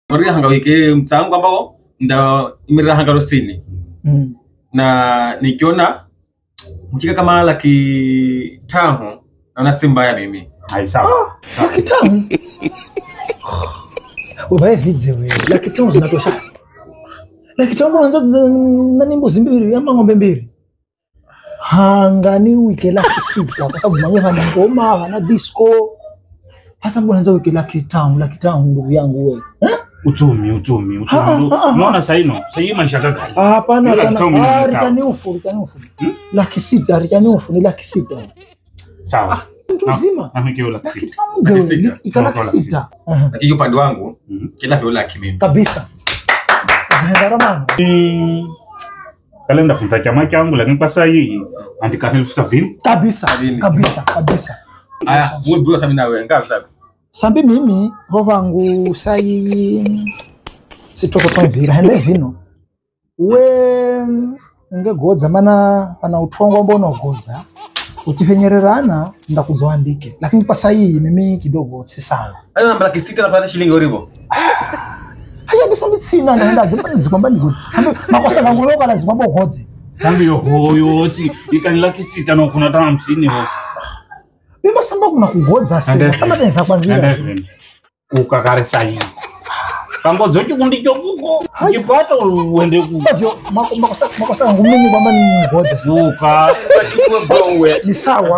Maria hanga wike mtsangu ambao nda imirira hanga rosini. Na nikiona mchika kama 500,000 naona si mbaya mimi. Hai sawa. 500,000. Ubaye vidze wewe. 500,000 zinatosha. 500,000 mwanzo nani mbuzi mbili ama ng'ombe mbili. Hanga ni wike 600,000 kwa sababu mwenyewe ana ngoma, ana disco. Hasa mbona anza wike 500,000, 500,000 ndugu yangu wewe. Eh? Uchumi. Unaona sasa ino, sasa hii maisha kaka. Hapana, hapana. Ritaniufu. 600,000 ritaniufu ni 600,000. Sawa. Mtu mzima. Amekio 600,000. Ikala 600,000. Lakini upande wangu kila vyo laki mimi. Kabisa. Gharama. Kalenda funza chama changu lakini kwa sasa hii andika 70,000. Kabisa. Kabisa. Aya, wewe bro sasa wewe ngapi sasa? Sambi mimi hovangu sai sitoko pamvira hende vino. We ngegodza mana pana utongo mbono godza. Ukipenyererana ndakuzoandike. Lakini kwa sai mimi kidogo si sawa. Hayo namba 600,000 napata shilingi oribo. Haya bisa sina naenda zikwamba ndi. Makosa kangoloka lazima bogodze. Sambi yo hoyo ti ikani 600,000 no kuna ta 50 ho. Mimi samba kuna kugodza sasa. Samba tenza kwanzira. Ukakare sayi. Kangodzo chikundi chokuko. Chipata uende ku. Bavyo makosa ngumini kwamba ni godza. Uka ni sawa.